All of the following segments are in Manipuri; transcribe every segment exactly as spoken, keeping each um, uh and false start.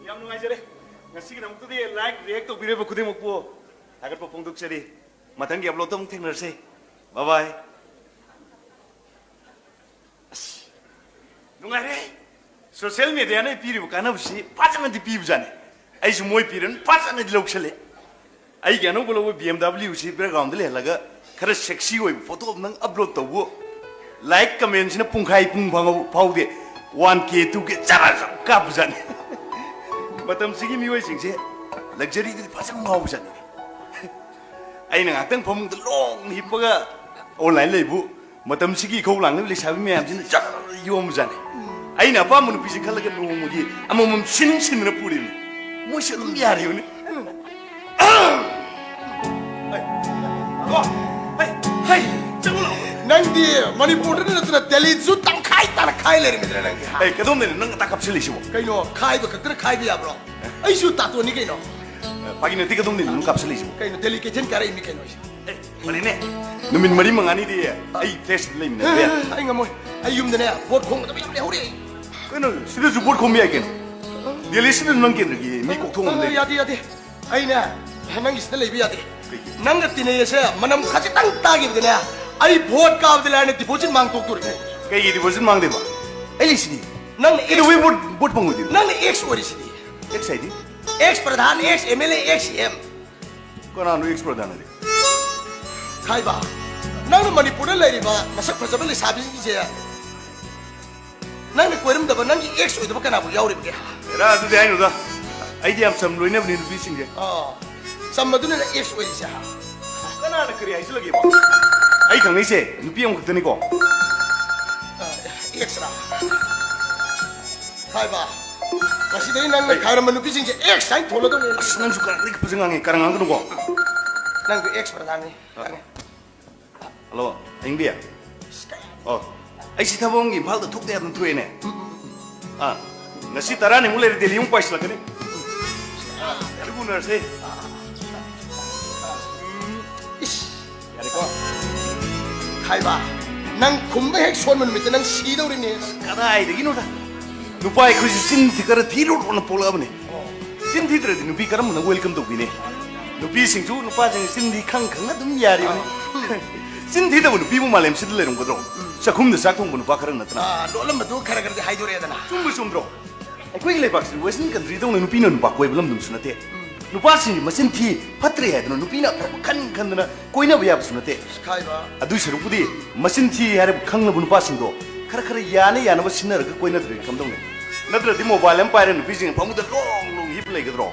ꯌꯥꯝ ꯅꯨꯡꯉꯥꯏꯖꯔꯦ꯫ ꯉꯁꯤꯒꯤꯗꯃꯛꯇꯗꯤ ꯂꯥꯏꯛ ꯔꯤꯌꯦꯛ ꯇꯧꯕꯤꯔꯤꯕ ꯈꯨꯗꯤꯡꯃꯛꯄꯨ ꯊꯥꯒꯠꯄ ꯐꯣꯡꯗꯣꯛꯆꯔꯤ꯫ ꯃꯊꯪꯒꯤ ꯑꯞꯂꯣꯗꯇ ꯑꯃꯨꯛ ꯊꯦꯡꯅꯔꯁꯦ꯫ ꯕꯥꯏ ꯕꯥꯏ꯫ ꯑꯁ, ꯅꯨꯡꯉꯥꯏꯔꯦ꯫ ꯁꯣꯁꯤꯌꯦꯜ ꯃꯦꯗꯤꯌꯥꯅ ꯄꯤꯔꯤꯕ ꯀꯥꯟꯅꯕꯁꯤ ꯐꯖꯅꯗꯤ ꯄꯤꯕꯖꯥꯠꯅꯤ꯫ ꯑꯩꯁꯨ ꯃꯣꯏ ꯄꯤꯔꯅ ꯐꯖꯅꯗꯤ ꯂꯧꯁꯜꯂꯦ꯫ ꯑꯩꯒꯤ ꯑꯅꯧꯕ ꯂꯧꯕ ꯕꯤ ꯑꯦꯝ ꯗꯕ꯭ꯂꯤꯎꯁꯤ ꯕꯦꯛꯒ꯭ꯔꯥꯎꯟꯗ ꯂꯩꯍꯜꯂꯒ ꯈꯔ ꯁꯦꯛꯁꯤ ꯑꯣꯏꯕ ꯐꯣꯇꯣ ꯑꯝꯇꯪ ꯑꯞꯂꯣꯗ ꯇꯧꯕꯨ꯫ ꯂꯥꯏꯛ ꯀꯃꯦꯟꯁꯤꯅ ꯄꯨꯡꯈꯥꯏ ꯄꯨꯡ ꯐꯥꯎ ꯐꯥꯎꯗꯦ꯫ ꯋꯥꯟ ꯀꯦ, ꯇꯨ ꯀꯦ ꯆꯔꯥ ꯆꯔꯥ ꯀꯥꯞꯄꯖꯥꯠꯅꯤ꯫ ꯃꯇꯝꯁꯤꯒꯤ ꯃꯤꯑꯣꯏꯁꯤꯡꯁꯦ ꯂꯛꯖꯔꯤꯗꯗꯤ ꯐꯖꯅ ꯉꯥꯎꯕꯖꯥꯠꯅꯤ꯫ ꯑꯩꯅ ꯉꯥꯛꯇꯪ ꯐꯃꯨꯡꯗ ꯂꯣꯡ ꯍꯤꯞꯄꯒ ꯑꯣꯟꯂꯥꯏꯟ ꯂꯩꯕꯨ꯫ ꯃꯇꯝꯁꯤꯒꯤ ꯏꯈꯧ ꯂꯥꯡꯅꯕ ꯂꯩꯁꯥꯕꯤ ꯃꯌꯥꯝꯁꯤꯅ ꯖꯔ ꯌꯣꯝꯕꯖꯥꯠꯅꯤ꯫ ꯑꯩꯅ ꯑꯄꯥꯝꯕ ꯅꯨꯄꯤꯁꯦ ꯈꯜꯂꯒ ꯅꯣꯡꯃꯒꯤ ꯑꯃꯃꯝ ꯁꯤꯟ ꯁꯤꯟꯗꯅ ꯄꯨꯔꯤꯕꯅꯤ꯫ ꯃꯣꯏꯁꯨ ꯑꯗꯨꯝ ꯌꯥꯔꯤꯕꯅꯤ꯫ ꯍꯩ, ꯍꯩ, ꯍꯩ, ꯆꯪꯉꯨ ꯂꯥꯛꯑꯣ꯫ ꯅꯪꯗꯤ ꯃꯅꯤꯄꯨꯔꯗ ꯅꯠꯇꯅ ꯗꯦꯜꯂꯤꯗꯁꯨ ꯇꯪꯈꯥꯏ ꯇꯥꯅ ꯈꯥꯏ ꯂꯩꯔꯝꯃꯤꯗꯅ ꯅꯪꯗꯤ, ꯍꯥ? ꯑꯩ ꯀꯗꯣꯝꯗꯩꯅꯣ ꯅꯪ ꯑꯇꯥ ꯀꯥꯞꯁꯤꯜꯂꯤꯁꯤꯕꯣ? ꯀꯩꯅꯣ, ꯈꯥꯏꯕ ꯈꯛꯇꯅ ꯈꯥꯏꯕ ꯌꯥꯕ꯭ꯔꯣ? ꯑꯩꯁꯨ ꯇꯥꯇꯣꯟꯅꯤ ꯀꯩꯅꯣ꯫ ꯐꯥꯒꯤ ꯅꯠꯇꯦ, ꯀꯗꯣꯝꯗꯩꯅꯣ ꯅꯪ ꯀꯥꯞꯁꯤꯜꯂꯤꯁꯤꯕꯣ? ꯀꯩꯅꯣ, ꯗꯦꯂꯤꯀꯦꯁꯟ ꯀꯥꯔꯛꯏꯅꯤ ꯀꯩꯅꯣ ꯑꯩꯁꯦ꯫ ꯑꯦ, ꯐꯔꯦꯅꯦ꯫ ꯅꯨꯃꯤꯠ ꯃꯔꯤ ꯃꯉꯥꯅꯤꯗꯤ ꯑꯩ ꯐ꯭ꯂꯦꯁꯇ ꯂꯩꯃꯤꯟꯅꯕ ꯌꯥꯏ꯫ ꯑꯩ ꯉꯝꯃꯣꯏ꯫ ꯑꯩ ꯌꯨꯝꯗꯅꯦ, ꯕꯣꯠ ꯈꯣꯡꯒꯗꯕ ꯌꯥꯝ ꯂꯩꯍꯧꯔꯤ꯫ ꯀꯩꯅꯣ, ꯁꯤꯗꯁꯨ ꯕꯣꯠ ꯈꯣꯝꯕ ꯌꯥꯏ ꯀꯩꯅꯣ꯫ ꯗꯦꯜꯂꯤꯁꯤꯗꯁꯨ ꯅꯪ ꯀꯦꯟꯗ꯭ꯔꯒꯤ ꯃꯤ ꯀꯣꯛꯊꯣꯡ ꯑꯃ ꯑ, ꯂꯩ꯫ ꯌꯥꯗꯦ, ꯌꯥꯗꯦ꯫ ꯑꯩꯅꯦ, ꯅꯪꯒꯤ ꯁꯤꯗ ꯂꯩꯕ ꯌꯥꯗꯦ꯫ ꯀꯩꯒꯤ? ꯅꯪꯒ ꯇꯤꯟꯅꯩ ꯑꯁꯦ ꯃꯅꯝ ꯈꯖꯤꯛꯇꯪ ꯇꯥꯈꯤꯕꯗꯅꯦ, ꯑꯩ ꯚꯣꯠ ꯀꯥꯕꯗꯤ ꯂꯥꯏꯔꯅ ꯗꯤꯄꯣꯖꯤꯠ ꯃꯥꯡ ꯇꯣꯛꯇꯣꯔꯤꯅꯦ꯫ ꯀꯩꯒꯤ ꯗꯤꯄꯣꯖꯤꯠ ꯃꯥꯡꯗꯣꯏꯕ? ꯑꯩ ꯂꯩꯁꯤꯗꯤ꯫ ꯅꯪꯅ ꯀꯩꯗꯧꯕꯩ ꯑꯦꯛꯁ ꯚꯣꯠ, ꯚꯣꯠ ꯐꯪꯉꯣꯏꯗꯣꯏꯅꯣ? ꯅꯪꯅ ꯑꯦꯛꯁ ꯑꯣꯏꯔꯤꯁꯤꯗꯤ꯫ ꯑꯦꯛꯁ ꯍꯥꯏꯗꯤ? Ex pradhan, ex M L A, ex C M. ꯀꯅꯥꯅꯣ ꯑꯦꯛꯁ ꯄ꯭ꯔꯙꯥꯟ ꯍꯥꯏꯗꯤ? ꯈꯥꯏꯕ, ꯅꯪꯅ ꯃꯅꯤꯄꯨꯔꯗ ꯂꯩꯔꯤꯕ ꯃꯁꯛ ꯐꯖꯕ ꯂꯩꯁꯥꯕꯤꯁꯤꯡꯁꯦ ꯅꯪꯅ ꯀꯣꯏꯔꯝꯗꯕ ꯅꯪꯒꯤ ꯑꯦꯛꯁ ꯑꯣꯏꯗꯕ ꯀꯅꯥꯕꯨ ꯌꯥꯎꯔꯤꯕꯒꯦ? ꯑꯦꯔꯥ, ꯑꯗꯨꯗꯤ ꯍꯥꯏꯅꯨꯗ꯫ ꯑꯩꯗꯤ ꯌꯥꯝ ꯆꯝ ꯂꯣꯏꯅꯕꯅꯤ ꯅꯨꯄꯤꯁꯤꯡꯁꯦ꯫ ꯑꯥ, ꯆꯝꯕꯗꯨꯅ ꯅꯪ ꯑꯦꯛꯁ ꯑꯣꯏꯔꯤꯁꯦ, ꯍꯥ? ꯀꯅꯥꯅ ꯀꯔꯤ ꯍꯥꯏꯖꯤꯜꯂꯒꯦꯕ? ꯑꯩ ꯈꯪꯅꯩꯁꯦ ꯅꯨꯄꯤ ꯑꯃꯈꯛꯇꯅꯤꯀꯣ꯫ ꯑꯥ, ꯑꯦꯛꯁꯔꯥ? ꯈꯥꯏꯕ, ꯉꯁꯤꯗꯩ ꯅꯪꯅ ꯈꯥꯏꯔꯝꯕ ꯅꯨꯄꯤꯁꯤꯡꯁꯦ ꯑꯦꯛꯁ ꯍꯥꯏꯅ ꯊꯣꯜꯂꯗꯧꯅꯦ꯫ ꯑꯁ, ꯅꯪꯁꯨ ꯀꯔꯝꯗꯒꯤ ꯐꯖ ꯉꯥꯡꯉꯦ, ꯀꯔꯝ ꯉꯥꯡꯒꯅꯨꯀꯣ꯫ ꯅꯪꯁꯨ ꯑꯦꯛꯁ ꯄ꯭ꯔꯙꯥꯟꯅꯤ, ꯈꯪꯉꯦ꯫ ꯍꯜꯂꯣ, ꯑꯌꯤꯡꯕꯤ꯫ ꯑꯣ, ꯑꯩꯁꯤ ꯊꯕꯛ ꯑꯃꯒꯤ ꯏꯝꯐꯥꯜꯗ ꯊꯣꯛꯇ ꯌꯥꯗꯅ ꯊꯣꯛꯑꯦꯅꯦ꯫ ꯑꯥ, ꯉꯁꯤ ꯇꯔꯥꯅꯤꯃꯨꯛ ꯂꯩꯔꯗꯤ ꯗꯦꯜꯂꯤ ꯑꯃꯨꯛ ꯄꯥꯏꯁꯤꯜꯂꯛꯀꯅꯤ꯫ ꯑꯗꯨ ꯎꯅꯔꯁꯦ꯫ ꯏꯁ, ꯌꯥꯔꯦꯀꯣ? ꯈꯥꯏꯕ, ꯅꯪ ꯈꯨꯝꯕ ꯍꯦꯛ ꯁꯣꯟꯕ ꯅꯨꯃꯤꯠꯇ ꯅꯪ ꯁꯤꯗꯧꯔꯤꯅꯦ꯫ ꯀꯗꯥꯏꯗꯒꯤꯅꯣꯗ? ꯅꯨꯄꯥ ꯑꯩꯈꯣꯏꯁꯤ ꯆꯤꯟ ꯊꯤ ꯈꯔ ꯊꯤꯔꯣꯅ ꯄꯣꯛꯂꯛꯑꯕꯅꯦ꯫ ꯆꯤꯟ ꯊꯤꯗ꯭ꯔꯗꯤ ꯅꯨꯄꯤ ꯀꯔꯝꯕꯅ welcome ꯇꯧꯕꯤꯅꯤ? ꯅꯨꯄꯤꯁꯤꯡꯁꯨ ꯅꯨꯄꯥꯁꯤꯡ ꯆꯤꯟ ꯊꯤ ꯈꯪ ꯈꯪꯅ ꯑꯗꯨꯝ ꯌꯥꯔꯤꯕꯅꯤ꯫ ꯆꯤꯟ ꯊꯤꯗꯕ ꯅꯨꯄꯤꯕꯨ ꯃꯥꯂꯦꯝꯁꯤꯗ ꯂꯩꯔꯝꯒꯗ꯭ꯔꯣ? ꯆꯥꯛꯈꯨꯝꯗ ꯆꯥꯛ ꯊꯣꯡꯕ ꯅꯨꯄꯥ ꯈꯔ ꯅꯠꯇꯅ꯫ ꯑꯥ, ꯂꯣꯠꯂꯝꯕꯗꯨ ꯈꯔ ꯈꯔꯗꯤ ꯍꯥꯏꯗꯣꯔꯛꯑꯦꯗꯅ꯫ ꯆꯨꯝꯕ ꯆꯨꯝꯗ꯭ꯔꯣ? ꯑꯩꯈꯣꯏꯒꯤ ꯂꯩꯕꯥꯛꯁꯤ western country ꯗꯧꯅ ꯅꯨꯄꯤꯅ ꯅꯨꯄꯥ ꯀꯣꯏꯕ ꯂꯝꯗꯝꯁꯨ ꯅꯠꯇꯦ꯫ ꯅꯨꯄꯥꯁꯤꯡꯁꯤ ꯃꯆꯤꯟ ꯊꯤ, ꯐꯠꯇ꯭ꯔꯦ ꯍꯥꯏꯗꯅ ꯅꯨꯄꯤꯅ ꯑꯐꯕ ꯈꯟ ꯈꯟꯗꯅ ꯀꯣꯏꯅꯕ ꯌꯥꯕꯁꯨ ꯅꯠꯇꯦ꯫ ꯈꯥꯏꯕ꯫ ꯑꯗꯨꯏ ꯁꯔꯨꯛꯄꯨꯗꯤ ꯃꯆꯤꯟ ꯊꯤ ꯍꯥꯏꯔꯕ ꯈꯪꯂꯕ ꯅꯨꯄꯥꯁꯤꯡꯗꯣ ꯈꯔ ꯈꯔ ꯌꯥꯅ ꯌꯥꯅꯕ ꯁꯤꯟꯅꯔꯒ ꯀꯣꯏꯅꯗ꯭ꯔꯗꯤ ꯀꯝꯗꯧꯅꯤ? ꯅꯠꯇ꯭ꯔꯗꯤ mobile ꯑꯃ ꯄꯥꯏꯔ ꯅꯨꯄꯤꯁꯤꯡ ꯐꯃꯨꯡꯗ ꯂꯣꯡ ꯂꯣꯡ ꯍꯤꯞ ꯂꯩꯒꯗ꯭ꯔꯣ?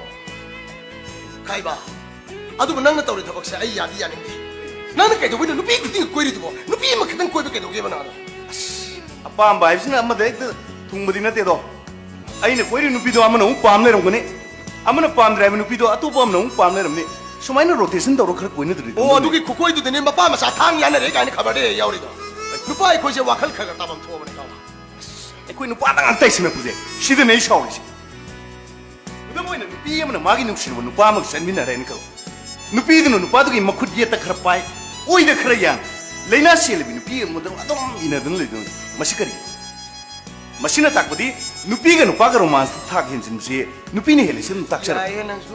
ꯈꯥꯏꯕ, ꯑꯗꯨꯕꯨ ꯅꯪꯅ ꯇꯧꯔꯤ ꯊꯕꯛꯁꯦ ꯑꯩ ꯌꯥꯗꯤ ꯌꯥꯅꯤꯡꯗꯦ꯫ ꯅꯪꯅ ꯀꯩꯗꯧꯕꯩꯅꯣ ꯅꯨꯄꯤ ꯈꯨꯗꯤꯡꯒ ꯀꯣꯏꯔꯤꯗꯨꯕꯣ? ꯅꯨꯄꯤ ꯑꯃꯈꯛꯇꯪ ꯀꯣꯏꯕ ꯀꯩꯗꯧꯒꯦꯕ ꯅꯪ ꯑꯗꯣ? ꯑꯁ, ꯑꯄꯥꯝꯕ ꯍꯥꯏꯕꯁꯤꯅ ꯑꯃꯗ ꯍꯦꯛꯇ ꯊꯨꯡꯕꯗꯤ ꯅꯠꯇꯦꯗꯣ꯫ ꯑꯩꯅ ꯀꯣꯏꯔꯤꯕ ꯅꯨꯄꯤꯗꯣ ꯑꯃꯅ ꯑꯃꯨꯛ ꯄꯥꯝ ꯂꯩꯔꯝꯒꯅꯤ, ꯑꯃꯅ ꯄꯥꯝꯗ꯭ꯔꯦ ꯍꯥꯏꯕ ꯅꯨꯄꯤꯗꯣ ꯑꯇꯣꯞꯄ ꯑꯃꯅ ꯑꯃꯨꯛ ꯄꯥꯝ ꯂꯩꯔꯝꯅꯤ꯫ ꯁꯨꯃꯥꯏꯅ rotation ꯇꯧꯔ ꯈꯔ ꯀꯣꯏꯅꯗ꯭ꯔꯗꯤ ꯑꯣ, ꯀꯝꯗꯧꯅꯤ? ꯑꯗꯨꯒꯤ ꯈꯨꯀꯣꯏꯗꯨꯗꯅꯦ ꯃꯄꯥ ꯃꯆꯥ ꯊꯥꯡ ꯌꯥꯅꯔꯦ ꯀꯥꯏꯅ ꯈꯕꯔꯗ ꯍꯦꯛ ꯌꯥꯎꯔꯤꯗꯣ꯫ ꯅꯨꯄꯥ ꯑꯩꯈꯣꯏꯁꯦ ꯋꯥꯈꯜ ꯈꯔ ꯈꯔ ꯇꯥꯐꯝ ꯊꯣꯛꯑꯕꯅꯦ ꯈꯪꯕ꯫ ꯑꯩꯈꯣꯏ ꯅꯨꯄꯥꯗ ꯉꯥꯛ ꯇꯥꯏꯁꯤꯟꯅꯔꯛꯄꯁꯦ, ꯁꯤꯗꯅꯦ ꯑꯩ ꯁꯥꯎꯔꯤꯁꯦ꯫ ꯈꯨꯗꯝ ꯑꯣꯏꯅ, ꯅꯨꯄꯤ ꯑꯃꯅ ꯃꯥꯒꯤ ꯅꯨꯡꯁꯤꯔꯕ ꯅꯨꯄꯥ ꯑꯃꯒ ꯆꯠꯃꯤꯟꯅꯔꯦꯅ ꯈꯜꯂꯣ꯫ ꯅꯨꯄꯤꯗꯨꯅ ꯅꯨꯄꯥꯗꯨꯒꯤ ꯃꯈꯨꯠ ꯌꯦꯠꯇ ꯈꯔ ꯄꯥꯏ, ꯑꯣꯏꯗ ꯈꯔ ꯌꯥꯟ, ꯂꯥꯏꯅꯥ ꯆꯦꯜꯂꯕꯤ ꯅꯨꯄꯤ ꯑꯃꯗ ꯑꯗꯨꯝ ꯏꯟꯅꯗꯅ ꯂꯩꯗꯣꯏꯅꯤ꯫ ꯃꯁꯤ ꯀꯔꯤꯒꯤꯅꯣ? ꯃꯁꯤꯅ ꯇꯥꯛꯄꯗꯤ ꯅꯨꯄꯤꯒ ꯅꯨꯄꯥꯒ romance ꯊꯥꯛ ꯍꯦꯟꯖꯤꯟꯕꯁꯤ ꯅꯨꯄꯤꯅ ꯍꯦꯜꯂꯤ꯫ ꯁꯤ ꯑꯗꯨꯝ ꯇꯥꯛꯆꯔꯛꯄ꯫ ꯌꯥꯏꯌꯦ ꯅꯪꯁꯨ꯫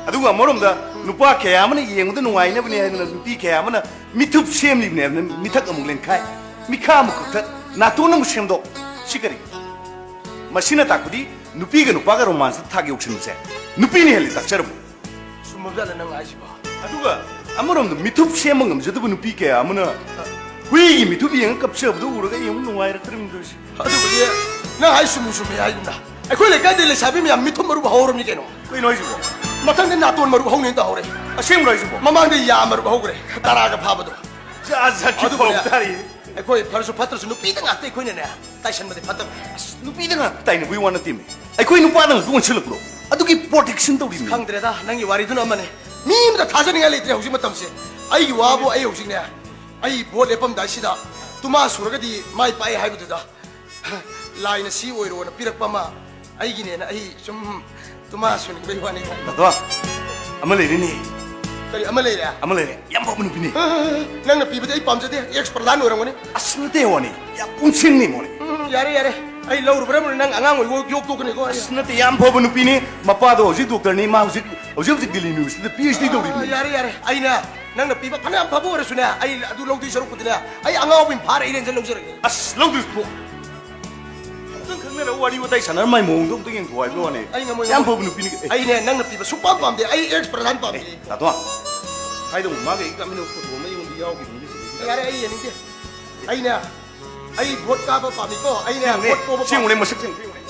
ꯑꯗꯨꯒ ꯑꯃꯔꯣꯝꯗ ꯅꯨꯄꯥ ꯀꯌꯥ ꯑꯃꯅ ꯌꯦꯡꯕꯗ ꯅꯨꯡꯉꯥꯏꯅꯕꯅꯦ ꯍꯥꯏꯗꯅ ꯅꯨꯄꯤ ꯀꯌꯥ ꯑꯃꯅ ꯃꯤꯊꯨꯞ ꯁꯦꯝꯂꯤꯕꯅꯦ ꯍꯥꯏꯗꯅ ꯃꯤꯊꯛ ꯑꯃꯨꯛ ꯂꯦꯟꯈꯥꯏ, ꯃꯤꯈꯥ ꯑꯃꯨꯛ ꯀꯛꯊꯠ, ꯅꯥꯇꯣꯟ ꯑꯃꯨꯛ ꯁꯦꯝꯗꯣꯛ꯫ ꯁꯤ ꯀꯔꯤ? ꯃꯁꯤꯅ ꯇꯥꯛꯄꯗꯤ ꯅꯨꯄꯤꯒ ꯅꯨꯄꯥꯒ romance ꯊꯥꯛ ꯌꯧꯁꯤꯟꯕꯁꯦ ꯅꯨꯄꯤꯅ ꯍꯦꯜꯂꯤ꯫ ꯇꯥꯛꯆꯔꯝꯃꯨ꯫ ꯆꯨꯝꯃꯕꯖꯥꯠꯂ ꯅꯪ ꯍꯥꯏꯁꯤꯕꯣ? ꯑꯗꯨꯒ ꯑꯃꯔꯣꯝꯗ ꯃꯤꯊꯨꯞ ꯁꯦꯝꯕ ꯉꯝꯖꯗꯕ ꯅꯨꯄꯤ ꯀꯌꯥ ꯑꯃꯅ ꯍꯨꯏꯒꯤ ꯃꯤꯊꯨꯞ ꯌꯦꯡꯉ ꯀꯞꯆꯕꯗꯣ ꯎꯔꯒ ꯑꯩ ꯑꯃꯨꯛ ꯅꯨꯡꯉꯥꯏꯔꯛꯇ꯭ꯔꯤꯕꯅꯤ ꯇꯧꯔꯤꯁꯦ꯫ ꯑꯗꯨꯕꯨꯗꯤ ꯅꯪ ꯍꯥꯏ ꯆꯨꯝꯃꯨ ꯆꯨꯝꯃꯤ ꯍꯥꯏꯒꯨꯝꯅ ꯑꯩꯈꯣꯏ ꯂꯩꯀꯥꯏꯗ ꯂꯩꯁꯥꯕꯤ ꯃꯌꯥꯝ ꯃꯤꯊꯨꯞ ꯃꯔꯨ ꯍꯧꯔꯝꯅꯤ ꯀꯩꯅꯣ꯫ ꯀꯩꯅꯣ ꯍꯥꯏꯁꯤꯕꯣ? ꯃꯊꯪꯗ ꯅꯥꯇꯣꯟ ꯃꯔꯨ ꯍꯧꯅꯦꯅ ꯇꯧꯍꯧꯔꯦ꯫ ꯑꯁꯦꯡꯕ꯭ꯔꯣ ꯍꯥꯏꯁꯤꯕꯣ? ꯃꯃꯥꯡꯗ ꯌꯥ ꯃꯔꯨ ꯍꯧꯈ꯭ꯔꯦ, ꯇꯔꯥꯒ ꯐꯥꯕꯗꯣ꯫ ꯖꯥꯠ ꯖꯥꯠꯀꯤ ꯑꯗꯨꯕꯨꯅꯦ, ꯄꯥꯎ ꯇꯥꯔꯤ꯫ ꯑꯩꯈꯣꯏ ꯐꯔꯁꯨ ꯐꯠꯇ꯭ꯔꯁꯨ ꯅꯨꯄꯤꯗ ꯉꯥꯛꯇ ꯑꯩꯈꯣꯏꯅꯅꯦ ꯇꯥꯏꯁꯟꯕꯗꯤ ꯐꯠꯇꯕꯅꯦ꯫ ꯑꯁ, ꯅꯨꯄꯤꯗ ꯉꯥꯛꯇ ꯇꯥꯏꯅꯕꯒꯤ ꯋꯥ ꯅꯠꯇꯦꯃꯤ, ꯑꯩꯈꯣꯏ ꯅꯨꯄꯥꯗ ꯉꯥꯛꯇ ꯑꯣꯟꯁꯤꯜꯂꯛꯄ꯭ꯔꯣ? ꯑꯗꯨꯒꯤ protection ꯇꯧꯔꯤꯕꯅꯤ꯫ ꯈꯪꯗ꯭ꯔꯦꯗ, ꯅꯪꯒꯤ ꯋꯥꯔꯤꯗꯨꯅ ꯑꯃꯅꯦ꯫ ꯃꯤ ꯑꯃꯗ ꯊꯥꯖꯅꯤꯡꯉꯥꯏ ꯂꯩꯇ꯭ꯔꯦ ꯍꯧꯖꯤꯛ ꯃꯇꯝꯁꯦ꯫ ꯑꯩꯒꯤ ꯋꯥꯕꯨ ꯑꯩ ꯍꯧꯖꯤꯛꯅꯦ, ꯑꯩ ꯚꯣꯠ ꯂꯦꯞꯄꯝꯗꯥꯏꯁꯤꯗ ꯇꯨꯃꯥ ꯁꯨꯔꯒꯗꯤ ꯃꯥꯏ ꯄꯥꯛꯑꯦ ꯍꯥꯏꯕꯗꯨꯗ ꯂꯥꯏꯅ ꯁꯤ ꯑꯣꯏꯔꯣꯅ ꯄꯤꯔꯛꯄ ꯑꯃ ꯑꯩꯒꯤꯅꯦꯅ ꯑꯩ ꯁꯨꯝ ꯇꯨꯃꯥ ꯁꯨꯅꯤꯡꯕꯩ ꯋꯥꯅꯤ꯫ ꯗꯥꯗꯥ, ꯑꯃ ꯂꯩꯔꯦꯅꯦ꯫ ꯀꯔꯤ ꯑꯃ ꯂꯩꯔꯦ? ꯑꯃ ꯂꯩꯔꯦ, ꯌꯥꯝ ꯐꯕ ꯅꯨꯄꯤꯅꯤ꯫ ꯅꯪꯅ ꯄꯤꯕꯗꯤ ꯑꯩ ꯄꯥꯝꯖꯗꯦ, ex ꯄ꯭ꯔꯙꯥꯟ ꯑꯣꯏꯔꯝꯒꯅꯤ꯫ ꯑꯁ, ꯅꯠꯇꯦ ꯋꯥꯅꯤ, ꯌꯥꯝ ꯄꯨꯡꯁꯤꯡꯅꯤ ꯃꯣꯅꯤ꯫ ꯎꯝ, ꯌꯥꯔꯦ, ꯌꯥꯔꯦ꯫ ꯑꯩ ꯂꯧꯔꯨꯕ꯭ꯔꯥ ꯅꯪ ꯑꯉꯥꯡ ꯑꯣꯏꯕ ꯌꯣꯛꯇꯣꯛꯀꯅꯤꯀꯣ ꯑꯩ꯫ ꯑꯁ, ꯅꯠꯇꯦ, ꯌꯥꯝ ꯐꯕ ꯅꯨꯄꯤꯅꯤ꯫ ꯃꯄꯥꯗꯣ ꯍꯧꯖꯤꯛ ꯗꯣꯛꯇꯔꯅꯤ, ꯃꯥ ꯍꯧꯖꯤꯛ, ꯍꯧꯖꯤꯛ ꯍꯧꯖꯤꯛ ꯗꯤꯜꯂꯤ ꯌꯨꯅꯤꯚꯔꯁꯤꯇꯤꯗ ꯄꯤ ꯑꯩꯆ ꯗꯤ ꯇꯧꯔꯤꯕꯅꯤ꯫ ꯌꯥꯔꯦ, ꯌꯥꯔꯦ, ꯑꯩꯅ ꯅꯪꯅ ꯄꯤꯕ ꯐꯅꯌꯥꯝ ꯐꯕ ꯑꯣꯏꯔꯁꯨꯅꯦ, ꯑꯩ ꯑꯗꯨ ꯂꯧꯗꯣꯏ ꯁꯔꯨꯛꯄꯨꯗꯤꯅꯦ, ꯑꯩ ꯑꯉꯥꯎꯕꯤ ꯐꯥꯔ ꯏꯔꯦꯟꯖꯟ ꯂꯧꯖꯔꯒꯦ꯫ ꯑꯁ, ꯂꯧꯗꯣꯏ ꯄꯣ-, ꯑꯝꯇꯪ ꯈꯪꯅꯔꯒ ꯋꯥꯔꯤ ꯋꯥꯇꯥꯏ ꯁꯥꯟꯅꯔ ꯃꯥꯏ ꯃꯑꯣꯡꯗꯣ ꯑꯝꯇ ꯌꯦꯡꯊꯣꯛꯑꯣ ꯍꯥꯏꯕ ꯋꯥꯅꯦ꯫ ꯑꯩ ꯉꯝꯃꯣꯏ, ꯌꯥꯝ ꯉꯝꯃꯣꯏ꯫ ꯐꯕ ꯅꯨꯄꯤꯅꯤ꯫ ꯑꯦ꯫ ꯑꯩꯅꯦ ꯅꯪꯅ ꯄꯤꯕ ꯁꯨꯡꯄꯥꯝ ꯄꯥꯝꯗꯦ, ꯑꯩ ꯑꯦꯛꯁ ꯄ꯭ꯔꯙꯥꯟ ꯄꯥꯝꯃꯤ꯫ ꯑꯦ, ꯇꯥꯇꯣ, ꯍꯥꯏꯗꯧꯕ ꯃꯥꯒ ꯑꯩꯒ ꯀꯥꯃꯤꯟꯅꯕ ꯐꯣꯇꯣ ꯑꯃ ꯑꯩꯉꯣꯟꯗ ꯌꯥꯎꯈꯤꯕꯅꯤ ꯁꯤꯗꯩꯁꯤꯗ꯫ ꯌꯥꯔꯦ, ꯑꯩ ꯌꯦꯡꯅꯤꯡꯗꯦ꯫ ꯑꯩꯅꯦ ꯑꯩ ꯚꯣꯠ ꯀꯥꯕ ꯄꯥꯝꯃꯤꯀꯣ꯫ ꯑꯩꯅꯦ ꯌꯦꯡꯉꯨꯅꯦ, ꯚꯣꯠ ꯄꯣꯕ ꯁꯤ ꯌꯦꯡꯉꯨꯅꯦ, ꯄꯥꯝꯃꯤ꯫ ꯃꯁꯛꯁꯦ ꯑꯝꯇ ꯌꯦꯡꯉꯨꯅꯦ꯫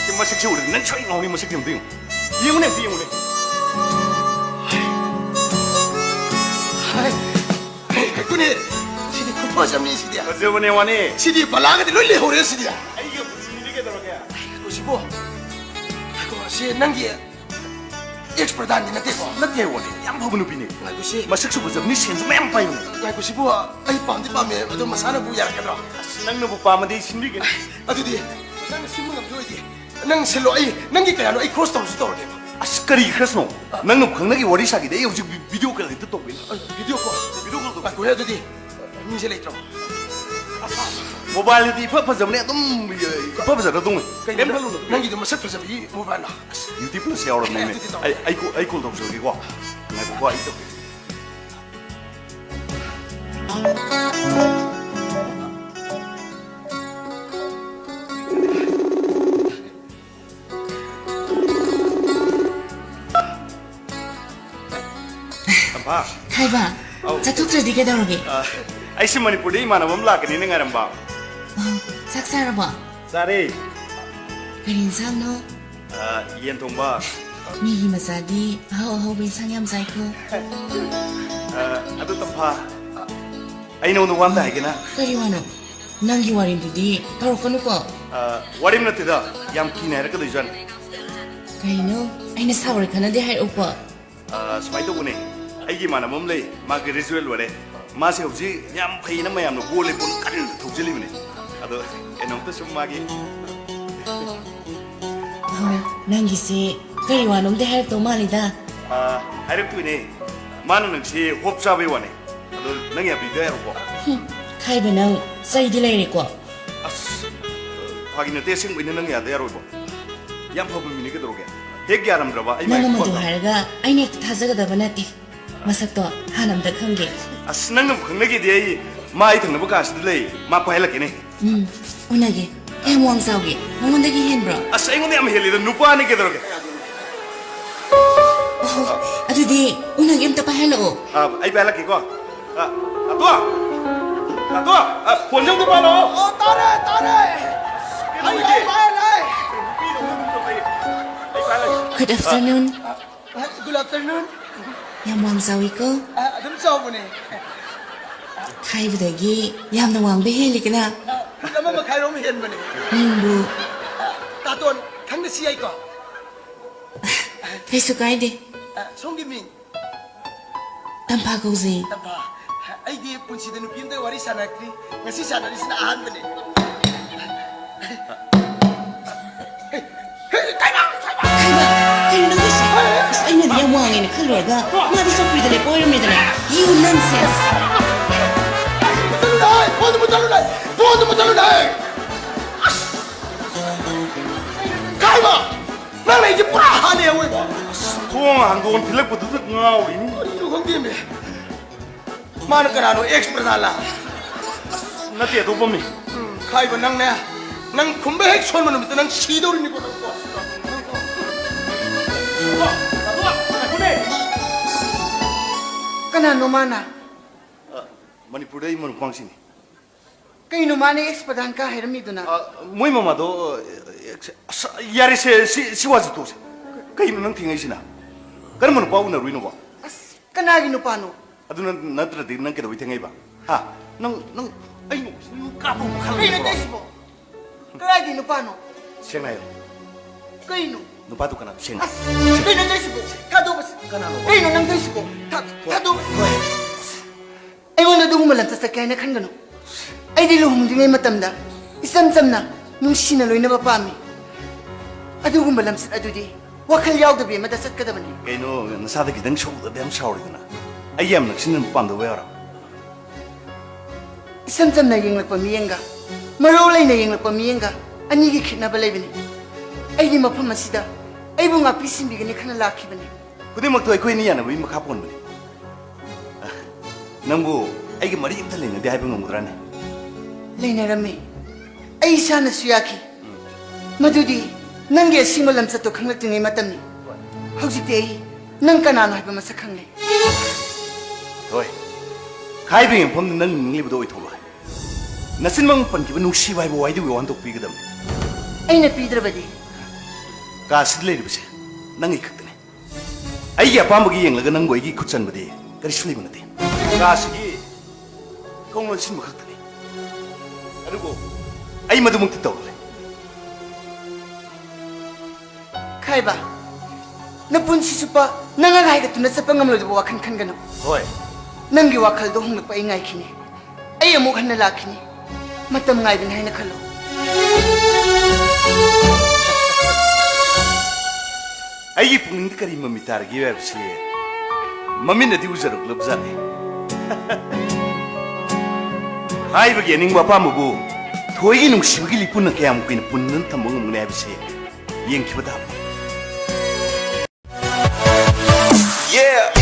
ꯁꯤ ꯃꯁꯛꯁꯦ ꯎꯔꯗꯤ ꯅꯪ ꯁꯣꯏ ꯉꯥꯎꯅꯤ, ꯃꯁꯛꯁꯦ ꯑꯝꯇ ꯌꯦꯡꯉꯨ꯫ ꯌꯦꯡꯉꯨꯅꯦ, ꯑꯝꯇ ꯌꯦꯡꯉꯨꯅꯦ꯫ ꯍꯥꯏ꯫ ꯍꯥꯏ, ꯀꯩꯅꯣꯅꯦ, ꯁꯤꯗꯤ ꯈꯨꯐꯖ ꯑꯃꯅꯤ ꯁꯤꯗꯤ꯫ ꯐꯖꯕꯅꯦ ꯋꯥꯅꯦ꯫ ꯁꯤꯗꯤ ꯕꯂꯥꯒꯗꯤ ꯂꯣꯏ ꯂꯩꯍꯧꯔꯦ ꯁꯤꯗꯤ꯫ ꯑꯩꯒ ꯄꯨꯟꯁꯤꯅꯤꯅꯦ ꯀꯩꯗꯧꯔꯒꯦ? ꯉꯥꯏꯈꯣ ꯁꯤꯕꯣ꯫ ꯉꯥꯏꯈꯣ, ꯁꯤ ꯅꯪꯒꯤ ꯑꯦꯛꯁ ꯄ꯭ꯔꯙꯥꯟꯗꯤ ꯅꯠꯇꯦꯀꯣ? ꯅꯠꯇꯦ ꯋꯥꯅꯦ, ꯌꯥꯝ ꯐꯕ ꯅꯨꯄꯤꯅꯦ꯫ ꯉꯥꯏꯈꯣ ꯁꯤ꯫ ꯃꯁꯛꯁꯨ ꯐꯖꯕꯅꯤ, ꯁꯦꯟꯁꯨ ꯃꯌꯥꯝ ꯄꯥꯏꯕꯅꯦ꯫ ꯉꯥꯏꯈꯣ ꯁꯤꯕꯨ, ꯑꯩ ꯄꯥꯝꯗꯤ ꯄꯥꯝꯃꯦ, ꯑꯗꯣ ꯃꯁꯥꯅꯕꯨ ꯌꯥꯔꯛꯀꯗ꯭ꯔꯣ? ꯑꯁ, ꯅꯪꯅꯕꯨ ꯄꯥꯝꯃꯗꯤ ꯑꯩ ꯁꯤꯟꯕꯤꯒꯦ꯫ ꯑꯗꯨꯗꯤ ꯅꯪꯅ ꯁꯤꯟꯕ ꯉꯝꯗꯣꯏ ꯑꯣꯏꯗꯤ ꯅꯪ ꯁꯤꯜꯂꯣ, ꯑꯩ ꯅꯪꯒꯤ ꯀꯌꯥꯅꯣ ꯑꯩ ꯈ꯭ꯔꯣꯁ ꯇꯧꯔꯁꯨ ꯇꯧꯔꯒꯦ꯫ ꯑꯁ, ꯀꯔꯤ ꯈ꯭ꯔꯁꯅꯣ? ꯅꯪꯅꯕꯨ ꯈꯪꯅꯒꯤ ꯋꯥꯔꯤ ꯁꯥꯒꯦꯗꯤ ꯑꯩ ꯍꯧꯖꯤꯛ ꯚꯤ-, ꯚꯤꯗꯤꯑꯣ ꯀꯣꯜ ꯍꯦꯛꯇ ꯇꯧꯕꯤꯅꯤ꯫ ꯑ, ꯚꯤꯗꯤꯑꯣ ꯀꯣꯜ? ꯚꯤꯗꯤꯑꯣ ꯀꯣꯜ ꯇꯧ-, ꯉꯥꯏꯈꯣꯍꯦ, ꯑꯗꯨꯗꯤ ꯃꯤꯁꯦ ꯂꯩꯇ꯭ꯔꯣ? ꯃꯣꯕꯥꯏꯜꯗꯨꯗꯤ ꯏꯐ ꯐꯖꯕꯅꯦ, ꯑꯗꯨꯝ ꯏꯐ ꯐꯖꯔ ꯑꯗꯨꯝ꯫ ꯀꯩꯅꯣ, ꯀꯩꯝ ꯈꯜꯂꯨꯅꯨ꯫ ꯅꯪꯒꯤꯗꯣ ꯃꯁꯛ ꯐꯖꯕꯒꯤ ꯃꯣꯕꯥꯏꯜꯂꯣ? ꯑꯁ, ꯕ꯭ꯌꯨꯇꯤ ꯄ꯭ꯂꯁ ꯌꯥꯎꯔꯕꯅꯤꯅꯦ꯫ ꯑꯦ, ꯑꯗꯨꯗꯤ ꯇꯧ꯫ ꯑꯩ, ꯑꯩ ꯀꯣ-, ꯑꯩ ꯀꯣꯜ ꯇꯧꯖꯔꯒꯦꯀꯣ꯫ ꯉꯥꯏꯈꯣꯀꯣ, ꯑꯩ ꯇꯧꯒꯦ꯫ ꯇꯝꯐꯥ꯫ ꯈꯥꯏꯕ, ꯑꯧ꯫ ꯆꯠꯊꯣꯛꯇ꯭ꯔꯗꯤ ꯀꯩꯗꯧꯔꯒꯦ? ꯑ, ꯑꯩꯁꯦ ꯃꯅꯤꯄꯨꯔꯗ ꯏꯃꯥꯟꯅꯕ ꯑꯃ ꯂꯥꯛꯀꯅꯤꯅ ꯉꯥꯏꯔꯝꯕ꯫ ꯑ, ꯆꯥꯛ ꯆꯥꯔꯕꯣ? ꯆꯥꯔꯦ꯫ ꯀꯔꯤ ꯏꯟꯁꯥꯡꯅꯣ? ꯑ, ꯌꯦꯟ ꯊꯣꯡꯕ꯫ ꯃꯤꯒꯤ ꯃꯆꯥꯗꯤ ꯑꯍꯥꯎ ꯑꯍꯥꯎꯕ ꯏꯟꯁꯥꯡ ꯌꯥꯝ ꯆꯥꯏꯀꯣ꯫ ꯑ, ꯑꯗꯨ ꯇꯝꯐꯥ, ꯑꯩ ꯅꯉꯣꯟꯗ ꯋꯥ ꯑꯝꯇ ꯍꯥꯏꯒꯦꯅ꯫ ꯀꯔꯤ ꯋꯥꯅꯣ? ꯅꯪꯒꯤ ꯋꯥꯔꯤꯗꯨꯗꯤ ꯇꯧꯔꯛꯀꯅꯨꯀꯣ꯫ ꯑ, ꯋꯥꯔꯤ ꯅꯠꯇꯦꯗ, ꯌꯥꯝ ꯀꯤꯅ ꯍꯥꯏꯔꯛꯀꯗꯣꯏꯖꯥꯠꯅꯤ꯫ ꯀꯩꯅꯣ? ꯑꯩꯅ ꯁꯥꯎꯔꯦ ꯈꯟꯅꯗꯦ ꯍꯥꯏꯔꯛꯎꯀꯣ꯫ ꯑ, ꯁꯨꯃꯥꯏꯅ ꯇꯧꯕꯅꯦ, ꯑꯩꯒꯤ ꯏꯃꯥꯟꯅꯕ ꯑꯃ ꯂꯩ, ꯃꯥ ꯒ꯭ꯔꯦꯖꯨꯑꯦꯠ ꯂꯣꯏꯔꯦ꯫ ꯃꯥꯁꯦ ꯍꯧꯖꯤꯛ ꯌꯥꯝ ꯐꯩꯅ ꯃꯌꯥꯝꯅ ꯒꯣꯜ ꯂꯦꯞꯄꯣꯅ ꯀꯟꯅ ꯊꯧꯖꯤꯜꯂꯤꯕꯅꯦ꯫ ꯑꯗꯣ ꯀꯩꯅꯣꯝꯇ ꯁꯨꯝ ꯃꯥꯒꯤ ꯑꯍꯣꯏ, ꯅꯪꯒꯤꯁꯤ ꯀꯔꯤ ꯋꯥꯅꯣꯝꯗꯤ ꯍꯥꯏꯔꯛꯇꯧ ꯃꯥꯜꯂꯤꯗ꯫ ꯑ, ꯍꯥꯏꯔꯛꯇꯣꯏꯅꯦ꯫ ꯃꯥꯅ ꯅꯪꯁꯤ ꯍꯣꯞ ꯆꯥꯕꯩ ꯋꯥꯅꯦ꯫ ꯑꯗꯣ ꯅꯪ ꯌꯥꯕꯤꯕ ꯌꯥꯔꯣꯀꯣ? ꯍꯨꯝ, ꯈꯥꯏꯕ ꯅꯪ ꯆꯩꯗꯤ ꯂꯩꯔꯦꯀꯣ꯫ ꯑꯁ, ꯐꯥꯒꯤ ꯅꯠꯇꯦ, ꯑꯁꯦꯡꯕꯩꯅꯦ, ꯅꯪ ꯌꯥꯗ ꯌꯥꯔꯣꯏꯕꯣ꯫ ꯌꯥꯝ ꯐꯕ ꯃꯤꯅꯦ, ꯀꯩꯗꯧꯔꯒꯦ? ꯍꯦꯛ ꯌꯥꯔꯝꯗ꯭ꯔꯕ ꯑꯩ ꯅꯪ ꯃꯥꯏ ꯑꯃꯗꯨ ꯈꯨꯄꯥꯛꯇ ꯍꯥꯏꯔꯒ ꯑꯩꯅ ꯍꯦꯛꯇ ꯊꯥꯖꯒꯗꯕ ꯅꯠꯇꯦ꯫ ꯃꯁꯛꯇꯣ ꯍꯥꯟꯅ ꯑꯝꯇ ꯈꯪꯒꯦ꯫ ꯑꯁ, ꯅꯪꯅꯕꯨ ꯈꯪꯅꯒꯦꯗꯤ ꯑꯩ ꯃꯥ ꯑꯩ ꯊꯪꯅꯕ ꯀꯥꯁꯤꯗ ꯂꯩ, ꯃꯥ ꯄꯥꯏꯍꯜꯂꯛꯀꯦꯅꯦ꯫ ꯎꯝ, ꯎꯅꯒꯦ꯫ ꯀꯌꯥꯝ ꯋꯥꯡ ꯆꯥꯎꯒꯦ? ꯃꯉꯣꯟꯗꯒꯤ ꯍꯦꯟꯕ꯭ꯔꯣ? ꯑꯁ, ꯑꯩꯉꯣꯟꯗ ꯌꯥꯝ ꯍꯦꯜꯂꯤꯗ, ꯅꯨꯄꯥꯅꯤ, ꯀꯩꯗꯧꯔꯒꯦ? ꯑꯣ, ꯑꯗꯨꯗꯤ ꯎꯅꯒꯦ, ꯑꯝꯇ ꯄꯥꯏꯍꯜꯂꯛꯑꯣ꯫ ꯑ, ꯑꯩ ꯄꯥꯏꯍꯜꯂꯛꯀꯦꯀꯣ꯫ ꯑ, ꯑꯇꯣ! ꯑꯇꯣ! ꯑ, ꯐꯣꯟꯁꯦ ꯑꯝꯇ ꯄꯥꯏꯔꯛꯑꯣ꯫ ꯑꯣ, ꯇꯥꯔꯦ, ꯇꯥꯔꯦ꯫ ꯀꯩꯗꯧꯔꯤꯒꯦ? ꯑꯩ, ꯑꯩ ꯄꯥꯏꯍꯜꯂꯛꯑꯦ꯫ ꯅꯨꯄꯤꯗꯧꯅ ꯑꯗꯨꯝ ꯇꯧ ꯂꯩ꯫ ꯑꯩ ꯄꯥꯏꯍꯜꯂꯛꯀꯦ꯫ Good afternoon. ꯑ, good afternoon. ꯌꯥꯝ ꯋꯥꯡ ꯆꯥꯎꯋꯤꯀꯣ꯫ ꯑ, ꯑꯗꯨꯝ ꯆꯥꯎꯕꯅꯦ꯫ ꯍꯥꯏꯕꯗꯒꯤ ꯌꯥꯝꯅ ꯋꯥꯡꯕ ꯍꯦꯜꯂꯤꯗꯅ꯫ ꯑ, ꯐꯨꯠ ꯑꯃ ꯃꯈꯥꯏꯔꯣꯝ ꯍꯦꯟꯕꯅꯦ꯫ ꯃꯤꯡꯕꯨ? ꯑ, ꯇꯥꯇꯣꯟ, ꯈꯪꯅꯁꯤ ꯌꯥꯏꯀꯣ? ꯀꯩꯁꯨ ꯀꯥꯏꯗꯦ꯫ ꯑ, ꯁꯣꯝꯒꯤ ꯃꯤꯡ? ꯇꯝꯐꯥ ꯀꯧꯖꯩ꯫ ꯇꯝꯐꯥ, ꯑꯩꯗꯤ ꯄꯨꯟꯁꯤꯗ ꯅꯨꯄꯤ ꯑꯝꯇ ꯋꯥꯔꯤ ꯁꯥꯟꯅꯔꯛꯇ꯭ꯔꯤ꯫ ꯉꯁꯤ ꯁꯥꯟꯅꯔꯤꯁꯤꯅ ꯑꯍꯥꯟꯕꯅꯦ꯫ ꯍꯦ, ꯍꯦ, ꯀꯩꯅꯣ, ꯀꯩꯅꯣ? ꯍꯩꯃꯥ, ꯀꯩꯅꯣ ꯅꯪ ꯇꯧꯏꯁꯦ? ꯑꯁ, ꯑꯩꯅꯗꯤ ꯌꯥꯝ ꯋꯥꯡꯉꯦꯅ ꯈꯜꯂꯨꯔꯒ ꯃꯥꯗꯤ ꯆꯧꯀ꯭ꯔꯤꯗ ꯂꯦꯞꯄ ꯑꯣꯏꯔꯝꯃꯦꯗꯅ꯫ You nonsense! ꯃꯨꯊꯠꯂꯨꯅꯦ, ꯐꯣꯟꯗꯨ ꯃꯨꯊꯠꯂꯨꯅꯦ, ꯐꯣꯟꯗꯨ ꯃꯨꯊꯠꯂꯨꯅꯦ! ꯑꯁ! ꯀꯥꯏꯃ! ꯅꯪ ꯂꯩꯁꯦ ꯄꯨꯔꯥ ꯍꯥꯠꯂꯦ ꯑꯋꯣꯏꯕ! ꯑꯁ, ꯊꯣꯡ ꯍꯥꯡꯗꯣꯛꯑ ꯊꯤꯜꯂꯛꯄꯗꯨꯗ ꯉꯥꯎꯔꯤꯅꯤ꯫ ꯀꯔꯤꯅꯣ ꯈꯪꯗꯦꯃꯦ꯫ ꯃꯥꯅ ꯀꯅꯥꯅꯣ? ꯑꯦꯛꯁ ꯄ꯭ꯔꯙꯥꯟꯂ? ꯅꯠꯇꯦ, ꯑꯇꯣꯞꯄ ꯃꯤ꯫ ꯎꯝ, ꯈꯥꯏꯕ ꯅꯪꯅꯦ꯫ ꯅꯪ ꯈꯨꯝꯕ ꯍꯦꯛ ꯁꯣꯟꯕ ꯅꯨꯃꯤꯠꯇ ꯅꯪ ꯁꯤꯗꯧꯔꯤꯅꯤꯀꯣ, ꯅꯪꯀꯣ꯫ ꯀꯅꯥꯅꯣ ꯃꯥꯅ? ꯑ, ꯃꯅꯤꯄꯨꯔꯗ ꯑꯩ ꯃꯔꯨꯞ ꯈ꯭ꯋꯥꯡꯁꯤꯅꯤ꯫ ꯀꯩꯅꯣ ꯃꯥꯅ ꯑꯦꯛꯁ ꯄ꯭ꯔꯙꯥꯟ ꯀꯥ ꯍꯥꯏꯔꯝꯃꯤꯗꯨꯅ? ꯑ, ꯃꯣꯏ ꯃꯃꯥꯗꯣ, ꯑ, ꯑꯁ, ꯌꯥꯔꯦꯁꯦ, ꯁꯤ, ꯁꯤ ꯋꯥꯁꯤ ꯇꯣꯛꯁꯦ꯫ ꯀꯩꯅꯣ ꯅꯪ ꯊꯦꯡꯉꯛꯏꯁꯤꯅ? ꯀꯔꯝꯕ ꯅꯨꯄꯥ ꯎꯅꯔꯨꯏꯅꯣꯕ? ꯑꯁ, ꯀꯅꯥꯒꯤ ꯅꯨꯄꯥꯅꯣ? ꯑꯗꯨ ꯅꯠ-, ꯅꯠꯇ꯭ꯔꯗꯤ ꯅꯪ ꯀꯩꯗꯧꯕꯩ ꯊꯦꯡꯉꯛꯏꯕ? ꯍꯥ? ꯅꯪ, ꯅꯪ ꯑꯩ ꯅꯨꯄꯤꯁꯤꯅ ꯌꯨ ꯀꯥꯞꯄ ꯑꯃꯨꯛ ꯀꯩꯅꯣ ꯈꯜꯂꯤꯕ꯭ꯔꯣ? ꯇꯧꯏꯁꯤꯕꯣ? ꯀꯗꯥꯏꯗꯒꯤ ꯅꯨꯄꯥꯅꯣ? ꯁꯦꯡꯅ ꯍꯥꯏꯌꯣ꯫ ꯀꯩꯅꯣ? ꯅꯨꯄꯥꯗꯨ ꯀꯅꯥꯅꯣ? ꯁꯦꯡꯅ꯫ ꯑꯁ, ꯀꯩꯅꯣ ꯇꯧꯏꯁꯤꯕꯣ? ꯊꯥꯗꯣꯛꯑꯁꯤ꯫ ꯀꯅꯥꯅꯣ? ꯀꯩꯅꯣ ꯅꯪ ꯇꯧꯏꯁꯤꯕꯣ? ꯊꯥ-, ꯊꯥꯗꯣꯛꯑꯁꯤ꯫ ꯍꯣꯏ꯫ ꯑꯩꯉꯣꯟꯗ ꯑꯗꯨꯒꯨꯝꯕ ꯂꯝꯆꯠ ꯆꯠꯀꯦ ꯍꯥꯏꯅ ꯈꯟꯒꯅꯨ꯫ ꯑꯩꯗꯤ ꯂꯨꯍꯣꯡꯗ꯭ꯔꯤꯉꯩ ꯃꯇꯝꯗ ꯏꯆꯝ ꯆꯝꯅ ꯅꯨꯡꯁꯤꯅ ꯂꯣꯏꯅꯕ ꯄꯥꯝꯃꯤ꯫ ꯑꯗꯨꯒꯨꯝꯕ ꯂꯝꯆꯠ ꯑꯗꯨꯗꯤ ꯋꯥꯈꯜ ꯌꯥꯎꯗꯕꯤ ꯑꯃꯗ ꯆꯠꯀꯗꯕꯅꯤ꯫ ꯀꯩꯅꯣ, ꯅꯁꯥꯗ ꯈꯤꯇꯪ ꯁꯣꯛꯎꯗꯕ ꯌꯥꯝ ꯁꯥꯎꯔꯤꯗꯨꯅ? ꯑꯩ ꯌꯥꯝ ꯅꯛꯁꯤꯟꯅ ꯄꯥꯝꯗꯕ ꯌꯥꯔꯣ? ꯏꯆꯝ ꯆꯝꯅ ꯌꯦꯡꯂꯛꯄ ꯃꯤꯠꯌꯦꯡꯒ, ꯃꯔꯧ ꯂꯩꯅ ꯌꯦꯡꯂꯛꯄ ꯃꯤꯠꯌꯦꯡꯒ, ꯑꯅꯤꯒꯤ ꯈꯦꯠꯅꯕ ꯂꯩꯕꯅꯤ꯫ ꯑꯩꯗꯤ ꯃꯐꯝ ꯑꯁꯤꯗ ꯑꯩꯕꯨ ꯉꯥꯛꯄꯤ ꯁꯦꯟꯕꯤꯒꯅꯤ ꯈꯟꯅ ꯂꯥꯛꯈꯤꯕꯅꯤ꯫ ꯈꯨꯗꯤꯡꯃꯛꯇꯨ ꯑꯩꯈꯣꯏ ꯑꯅꯤ ꯌꯥꯅꯕꯒꯤ ꯃꯈꯥ ꯄꯣꯟꯕꯅꯤ꯫ ꯑ, ꯅꯪꯕꯨ ꯑꯩꯒ ꯃꯔꯤ ꯑꯝꯇ ꯂꯩꯅꯗꯦ ꯍꯥꯏꯕ ꯉꯝꯒꯗ꯭ꯔꯥꯅꯦ? ꯂꯩꯅꯔꯝꯃꯤ꯫ ꯑꯩ ꯏꯁꯥꯅꯁꯨ ꯌꯥꯈꯤ꯫ ꯃꯗꯨꯗꯤ ꯅꯪꯒꯤ ꯑꯁꯦꯡꯕ ꯂꯝꯆꯠꯇꯣ ꯈꯪꯂꯛꯇ꯭ꯔꯤꯉꯩ ꯃꯇꯝꯅꯤ꯫ ꯍꯧꯖꯤꯛꯇꯤ ꯑꯩ ꯅꯪ ꯀꯅꯥꯅꯣ ꯍꯥꯏꯕ ꯃꯁꯛ ꯈꯪꯂꯦ꯫ ꯍꯣꯏ, ꯍꯥꯏꯕꯒꯤ ꯃꯐꯝꯗ ꯅꯪ ꯅꯤꯡꯂꯤꯕꯗꯣ ꯑꯣꯏꯊꯣꯛꯂꯣ ꯍꯥꯏ꯫ ꯅꯆꯤꯟꯃꯛ ꯄꯟꯈꯤꯕ ꯅꯨꯡꯁꯤꯕ ꯍꯥꯏꯕ ꯋꯥꯍꯩꯗꯨꯒꯤ ꯋꯥꯍꯟꯊꯣꯛ ꯄꯤꯒꯗꯕꯅꯤ꯫ ꯑꯩꯅ ꯄꯤꯗ꯭ꯔꯕꯗꯤ? ꯀꯥꯁꯤꯗ ꯂꯩꯔꯤꯕꯁꯦ ꯅꯪꯒꯤ ꯈꯛꯇꯅꯤ꯫ ꯑꯩꯒꯤ ꯑꯄꯥꯝꯕꯒꯤ ꯌꯦꯡꯂꯒ ꯅꯪꯕꯨ ꯑꯩꯒꯤ ꯈꯨꯠ ꯆꯟꯕꯗꯤ ꯀꯔꯤꯁꯨ ꯂꯩꯕ ꯅꯠꯇꯦ꯫ ꯀꯥꯁꯤꯒꯤ ꯊꯣꯡ ꯂꯣꯟꯁꯤꯟꯕ ꯈꯛꯇꯅꯤ꯫ ꯑꯗꯨꯕꯨ ꯑꯩ ꯃꯗꯨꯃꯛꯇꯤ ꯇꯧꯔꯣꯏ꯫ ꯈꯥꯏꯕ, ꯅꯄꯨꯟꯁꯤ ꯆꯨꯞꯄ ꯅꯪ ꯑꯩꯒ ꯍꯥꯏꯒꯠꯇꯨꯅ ꯆꯠꯄ ꯉꯝꯂꯣꯏꯗꯕ ꯋꯥꯈꯜ ꯈꯟꯒꯅꯨ꯫ ꯍꯣꯏ꯫ ꯅꯪꯒꯤ ꯋꯥꯈꯜꯗꯣ ꯍꯣꯡꯂꯛꯄ ꯑꯩ ꯉꯥꯏꯈꯤꯅꯤ꯫ ꯑꯩ ꯑꯃꯨꯛ ꯍꯟꯅ ꯂꯥꯛꯈꯤꯅꯤ꯫ ꯃꯇꯝ ꯉꯥꯏꯕꯅꯤ ꯍꯥꯏꯅ ꯈꯜꯂꯨ꯫ ꯑꯩꯒꯤ ꯄꯨꯛꯅꯤꯡꯗ ꯀꯔꯤ ꯃꯃꯤ ꯇꯥꯔꯒꯦ ꯍꯥꯏꯕꯁꯤ ꯃꯃꯤꯠꯅꯗꯤ ꯎꯖꯔꯛꯂꯕꯖꯥꯠꯅꯤ꯫ ꯍꯥꯏꯕꯒꯤ ꯑꯅꯤꯡꯕ ꯑꯄꯥꯝꯕꯕꯨ ꯊꯣꯏꯒꯤ ꯅꯨꯡꯁꯤꯕꯒꯤ ꯂꯤꯄꯨꯟꯅ ꯀꯌꯥꯝ ꯀꯨꯏꯅ ꯄꯨꯟꯗꯨꯅ ꯊꯝꯕ ꯉꯝꯒꯅꯤ ꯍꯥꯏꯕꯁꯤ ꯌꯦꯡꯈꯤꯕ ꯇꯥꯕꯅꯤ꯫ Yeah.